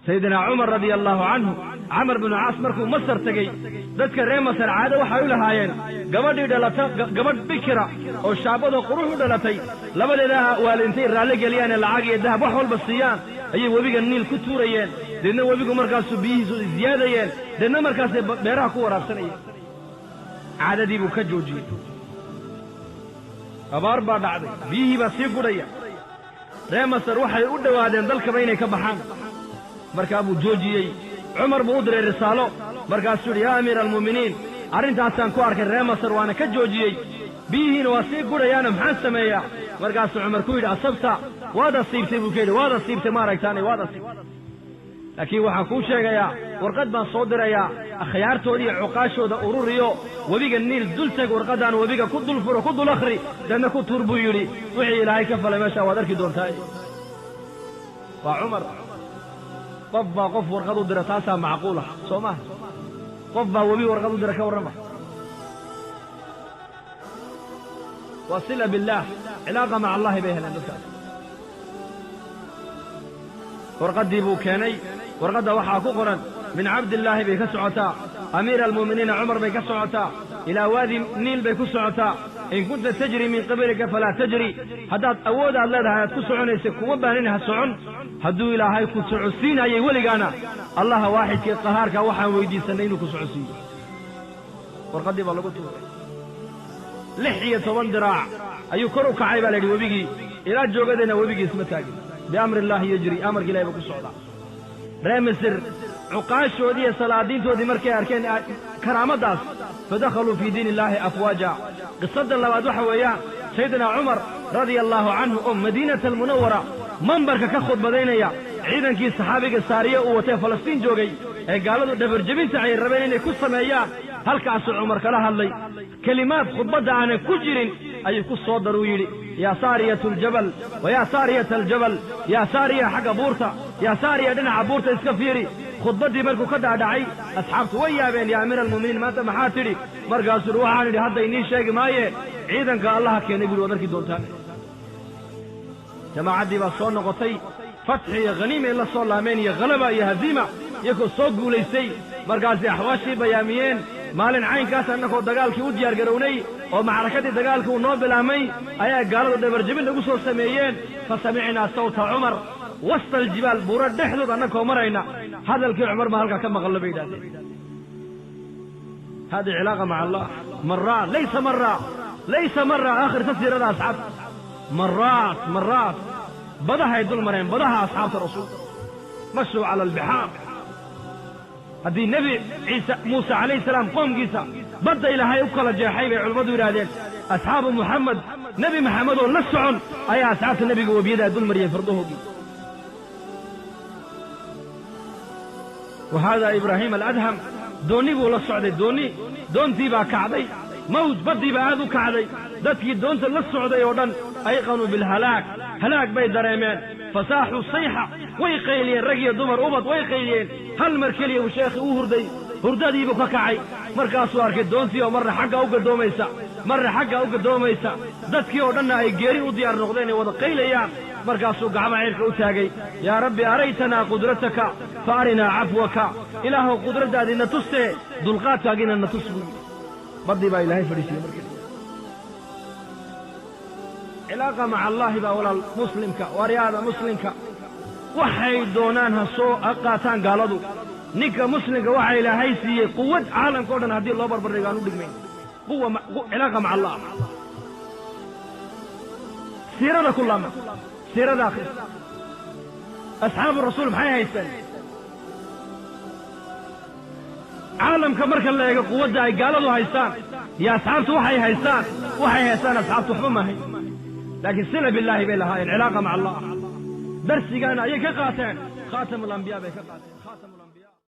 Sayidina Cumar radia allahu canhu, Camar binu Caas markuu Masar tegey, dadka reer Masar caado waxay u lahaayeen gabadhii dhalata, gabadh bikira oo shaabadoo qurux u dhalatay, labadeeda waalintay raalli geliyaane lacag iyo dahab wax walba siiyaan ayay webiga Niil ku tuurayeen. Deedna webigu markaasuu biyihiisu ziyaadayeen, deedna markaasay beeraha ku waraabsanayeen. Caadadii buu ka joojiyey. Abaar baa dhacday, biyihii baa sii gudhaya. Reer Masar waxay u dhowaadeen dalkaba inay ka baxaan. Markaa buu joojiyey. Cumar buu u diray risaalo, markaasuu yidhi: yaa amiira almu'miniin, arrintaasaan ku arkay reer Masar, waana ka joojiyey, biyihiina waa sii gudhayaana, maxaan sameeyaa? Markaasuu Cumar ku yidhi: asabta, waad asiibtay buu ka yidhi, waad asiibtay, ma aragtaanay, waad asiibtay, laakiin waxaan kuu sheegayaa warqad baan soo dirayaa, akhyaartooda iyo cuqaashooda ururiyo, webiga Niil dul teg, warqaddaan webiga ku dul furo, ku dul akhri, deedna ku tuur buu yidhi. Wixii Ilaahay ka falay meeshaa waad arki doontaa. Waa Cumar. Qof baa qof warqad u dira, taasaa macquul ah, soo maha? Qof baa webi warqad u dira, ka warrama. Waa sila billaah, cilaaqa maca allahi bay heleen dadkaas. Warqaddii buu keenay. Warqadda waxaa ku qoran: min Cabdillaahi bay ka socotaa, amiira almu'miniina Cumar bay ka socotaa, ilaa waadi Niil bay ku socotaa. In kunta tajri min qablika falaa tajri, haddaad awood aad leedahay aad ku soconaysa kuma baanin, ha socon. Hadduu Ilaahay ku socodsiinayay weligaana, Allaha waaxidkii qahaarka waxaan weydiisannay inuu ku socodsiiyo. Warqaddii baa lagu tuuray. 16 diraac ayuu kor u kacay baa la yidhi webigii. Ilaa joogadayna webigii isma taagin. Biamri illaahi yajri, amarka Ilahay buu ku socdaa. Reer Misir cuqaashoodii iyo salaadiintoodii markay arkeen karaamaddaas, fadakhaluu fii diin illaahi afwaaja. Qisadda labaad waxa weeyaan Sayidina Cumar radia allaahu canhu oo Madiinata almunawara mambarka ka khudbadaynaya, ciidankii saxaabiga Saariye uu watee Falastiin joogay ee gaaladu dhabarjebinta ay rabeen inay ku sameeyaan, halkaasuu Cumar kala hadlay. Kelimaad khudbadda aanan ku jirin ayuu ku soo daruu yidhi: yaa saariyatu aljabal wa yaa saariyata aljabal, yaa saariya xagga buurta, yaa saariya dhinaca buurta iska fiiri. Khudbaddii markuu ka dhaadhacay, asxaabtu way yaabeen: yaa amiira almu'miniin, maanta maxaa tidhi? Markaasuu uhi: waxaan idhi hadda inii sheegi maaye, ciidanka Allaha keenay buri, waad arki doontaan. Jamaacaddii baa soo noqotay, fatxi iyo khaniimay la soo laameen iyo khalaba iyo haziima, iyagoo soo guulaystay. Markaasay axwaashii bayaamiyeen: maalin caynkaas annakoo dagaalkii u diyaar garownay oo macrakadii dagaalkii uu noo bilaabmay ayaa gaaladu dhabarjebin nagu soo sameeyeen. Fa samicnaa sawta Cumar wasta aljibaal, buuro dhexdood annakoo marayna hadalkii Cumar baa halkaa ka maqallo bay yidhahdeen. Hadi cilaaqa maca Allah. Maraat laysa mara, laysa mara, akhirta siirada asxaabta, maraat maraat badahay dul mareen, badaha asxaabta rasuulka, mashuu cala albixaar. Haddii Nebi Ciise Muuse calayhi salaam qoomkiisa badda Ilaahay u kala jeexay bay culimmadu yidhaahdeen, asxaabu Muxamed, Nebi Maxamed oo la socon ayaa asxaabta nebiga webiyadaa dul mariyey fardahoogii. Wa haadaa Ibraahiim aladham doonni buu la socday, doonni, doontii baa kacday, mawj baddii baa aad u kacday. Dadkii doonta la socday oo dhan ayqanuu bilhalaag, halaag bay dareemeen. Fasaaxuu sayxa, way qayliyeen, rag iyo dumar ubad way qayliyeen. Hal mar keliya uu sheekhii u hurday, hurdadiibuu ka kacay. Markaasuu arkay doontii oo marna xagga u gadoomaysa, marna xagga u gadoomaysa, dadkii oo dhanna ay geeri u diyaar noqdeen ay wada qaylayaan. Markaasuu gacmaha cirka u taagay: yaa rabbi araytanaa qudrataka fa arinaa cafwaka, Ilaahow qudraddaadii na tustee dulqaadkaagiina na tus buu yidhi. Baddii baa Ilaahay fadhiisiyey. Markii cilaaqa maca allaahi baa walaal muslimka waaryaada muslimka, waxay doonaan ha soo ha qaataan gaaladu, ninka muslimka waxaa Ilaahay siiyey quwad caalamka o dhan haddii loo barbardhigo aan u dhigmayn. Quwa cilaaqa maca allah. Siirada ku laama, siirada akhrista, asxaabu rasuul maxay haysteen? Caalamka marka la eego quwadda ay gaaladu haystaan iyo asxaabtu waxay haystaan, waxay haystaan asxaabtu waxba maahayn, laakiin sila billaahi bay lahaayeen, cilaaqa maca allah. Darsigaana ayay ka qaateen, khaatam alambiya bay ka qaateen.